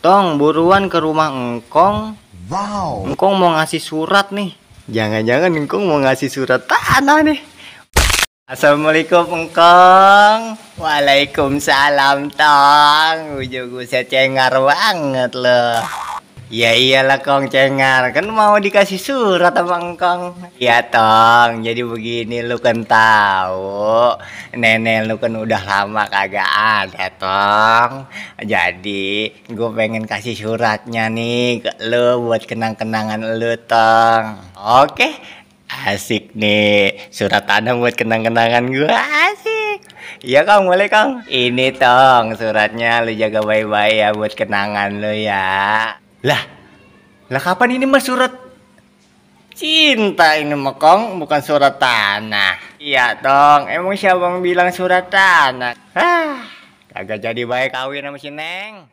Tong, buruan ke rumah Engkong. Wow. Engkong mau ngasih surat nih. Jangan-jangan Engkong mau ngasih surat tanah nih. Assalamualaikum Engkong. Waalaikumsalam Tong. Ujung saya cengar banget loh. Ya iyalah Kong cengar, kan mau dikasih surat sama Engkong. Ya Tong, jadi begini lu kan tahu, nenek lu kan udah lama kagak ada Tong. Jadi gue pengen kasih suratnya nih ke lu buat kenang-kenangan lu Tong. Oke, asik nih, surat tanah buat kenang-kenangan gue, asik. Iya Kang, boleh Kang. Ini Tong, suratnya lu jaga baik-baik ya buat kenangan lu ya. Lah kapan ini mah surat cinta ini mah Kong, bukan surat tanah. Iya Tong, emang siapa yang bilang surat tanah? Kagak jadi baik kawin sama si Neng.